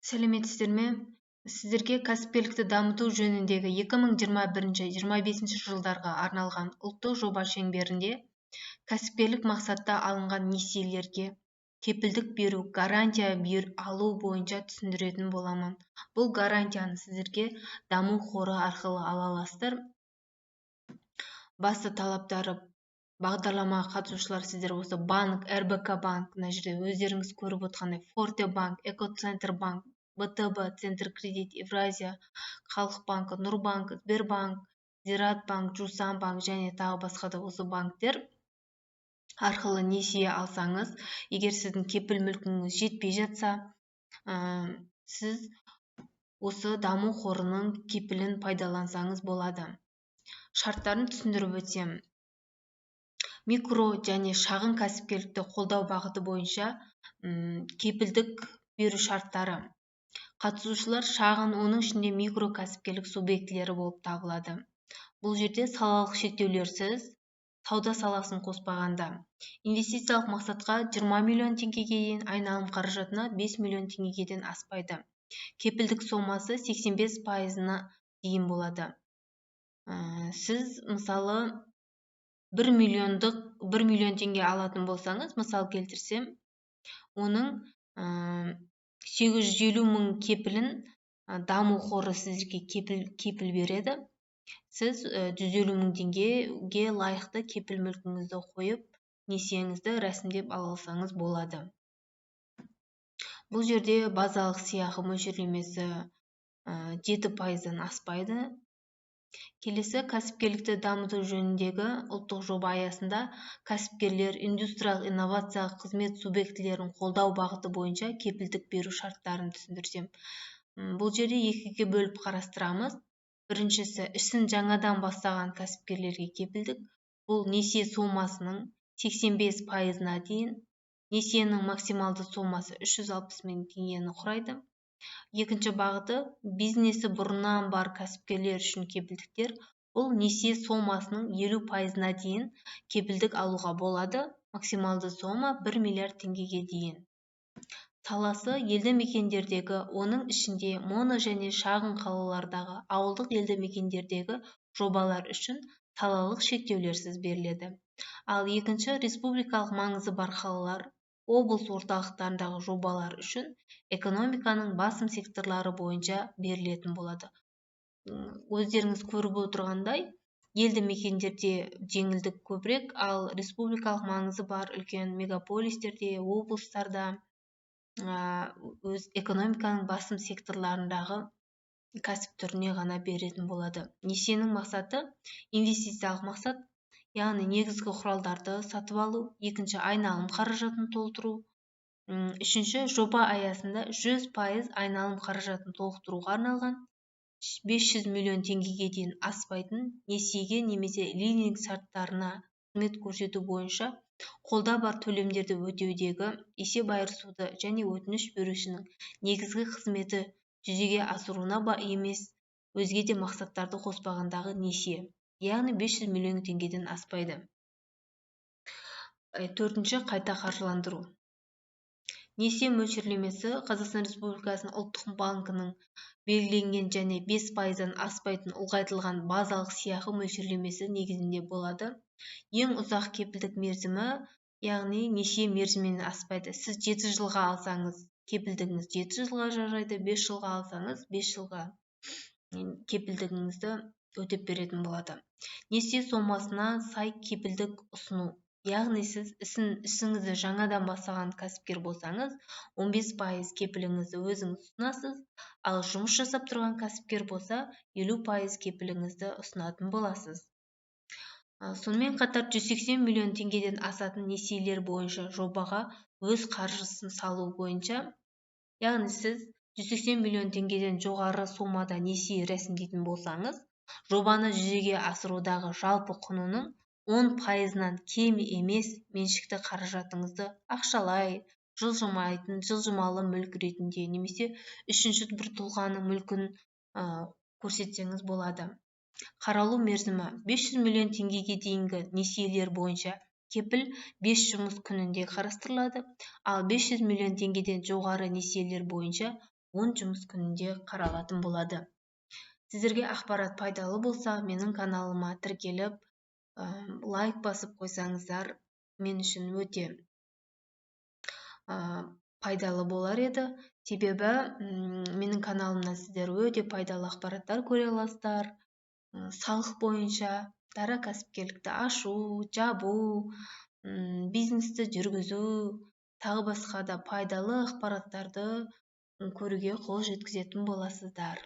Сәлеметсіздер ме? Сіздерге кәсіпкерлікті дамыту жөніндегі 2021-25 жылдарға арналған ұлттық жоба шеңберінде кәсіпкерлік мақсатта алынған несиелерге кепілдік беру, гарантия алу бойынша түсіндіретін боламын. Бұл гарантияны сіздерге Даму қоры арқылы ала аласыздар. Басты талаптары: бағдарламаға қатысушылар сіздер осы банк, РБК Банк, мына жерде өздеріңіз көріп отырғандай, Форте Банк, Экоцентр Банк, ВТБ, Центр Кредит, Евразия, Халық банкі, Нұрбанк, Сбербанк, Зираат Банк, Жусан Банк және тағы басқа да осы банктер арқылы несие алсаңыз, егер сіздің кепіл мүлкіңіз жетпей жатса, сіз осы Даму қорының кепілін пайдалансаңыз болады. Шарттарын түсіндіріп өтсем, микро және шағын кәсіпкерлікті қолдау бағыты бойынша кепілдік беру шарттары: қатысушылар шағын, оның ішінде микро кәсіпкерлік субъектілері болып табылады. Бұл жерде салалық шектеулерсіз, сауда саласын қоспағанда, инвестициялық мақсатқа 20 миллион теңгеге дейін, айналым қаражатына 5 миллион теңгеден аспайды. Кепілдік сомасы 85 пайызына дейін болады. Сіз, мысалы, 1 миллион теңге алатын болсаңыз, мысал келтірсем, оның 850 000 кепілін Даму қоры сізге кепіл береді. Сіз 150 000 теңгеге лайықты кепіл мүлкіңізді қойып, несиеңізді рәсімдеп ала алсаңыз болады. Бұл жерде базалық сыйақы мөлшерлемесі 7 пайыздан аспайды. Келесі, кәсіпкерлікті дамыту жөніндегі ұлттық жоба аясында кәсіпкерлер, индустриялық инновациялық қызмет субъектілерін қолдау бағыты бойынша кепілдік беру шарттарын түсіндірсем, бұл жерде екіге бөліп қарастырамыз. Біріншісі – ісін жаңадан бастаған кәсіпкерлерге кепілдік. Бұл несие сомасының 85 пайызына дейін, несиенің максималды сомасы 360 мың теңгені құрайды. Екінші бағыты – бизнесі бұрыннан бар кәсіпкерлер үшін кепілдіктер. Бұл несие сомасының 50 пайызына дейін кепілдік алуға болады, максималды сома 1 миллиард теңгеге дейін. Саласы елді мекендердегі, оның ішінде моно және шағын қалалардағы, ауылдық елді мекендердегі жобалар үшін салалық шектеулерсіз беріледі. Ал екінші, республикалық маңызы бар қалалар, облыс орталықтарындағы жобалар үшін экономиканың басым секторлары бойынша берілетін болады. Өздеріңіз көріп отырғандай, елді мекендерде жеңілдік көбірек, ал республикалық маңызы бар үлкен мегаполистерде, облыстарда, өз экономиканың басым секторларындағы кәсіп түріне ғана беретін болады. Несиенің мақсаты: инвестициялық мақсат, яғни негізгі құралдарды сатып алу; екінші, айналым қаражатын толтыру; үшінші, жоба аясында 100% айналым қаражатын толықтыруға арналған 500 миллион теңгеге дейін аспайтын несиеге немесе лизинг шарттарына қызмет көрсету бойынша қолда бар төлемдерді өтеудегі есеп айырысуды және өтініш берушінің негізгі қызметі жүзеге асыруына емес, өзге де мақсаттарды қоспағандағы несие, яғни 500 миллион теңгеден аспайды. Төртінші, қайта қаржыландыру. Несие мөлшерлемесі Қазақстан Республикасының Ұлттық банкінің белгіленген және 5 пайыздан аспайтын ұлғайтылған базалық сыйақы мөлшерлемесі негізінде болады. Ең ұзақ кепілдік мерзімі, яғни несие мерзімінен аспайды. Сіз 7 жылға алсаңыз, кепілдігіңіз 7 жылға жарайды, 5 жылға алсаңыз, 5 жылға кепілдігіңізді өтеп беретін болады. Несие сомасына сай кепілдік ұсыну, яғни сіз ісіңізді жаңадан бастаған кәсіпкер болсаңыз, 15% кепіліңізді өзіңіз ұсынасыз, ал жұмыс жасап тұрған кәсіпкер болса, 50% кепіліңізді ұсынатын боласыз. Сонымен қатар 180 миллион теңгеден асатын несиелер бойынша жобаға өз қаржысын салу бойынша, яғни сіз 180 миллион теңгеден жоғары сомада несие рәсімдейтін болсаңыз, жобаны жүзеге асырудағы жалпы құнының 10 пайызынан кем емес меншікті қаражатыңызды ақшалай, жылжымайтын, жылжымалы мүлік ретінде немесе үшінші бір тұлғаның мүлкін көрсетсеңіз болады. Қаралу мерзімі: 500 миллион теңгеге дейінгі несиелер бойынша кепіл 5 жұмыс күнінде қарастырылады, ал 500 миллион теңгеден жоғары несиелер бойынша 10 жұмыс күнінде қаралатын болады. Сіздерге ақпарат пайдалы болса, менің каналыма тіркеліп, лайк басып қойсаңыздар, мен үшін өте пайдалы болар еді. Себебі менің каналымнан сіздер өте пайдалы ақпараттар көре аласыздар. Салық бойынша дара кәсіпкерлікті ашу, жабу, бизнесті жүргізу, тағы басқа да пайдалы ақпараттарды көруге қол жеткізетін боласыздар.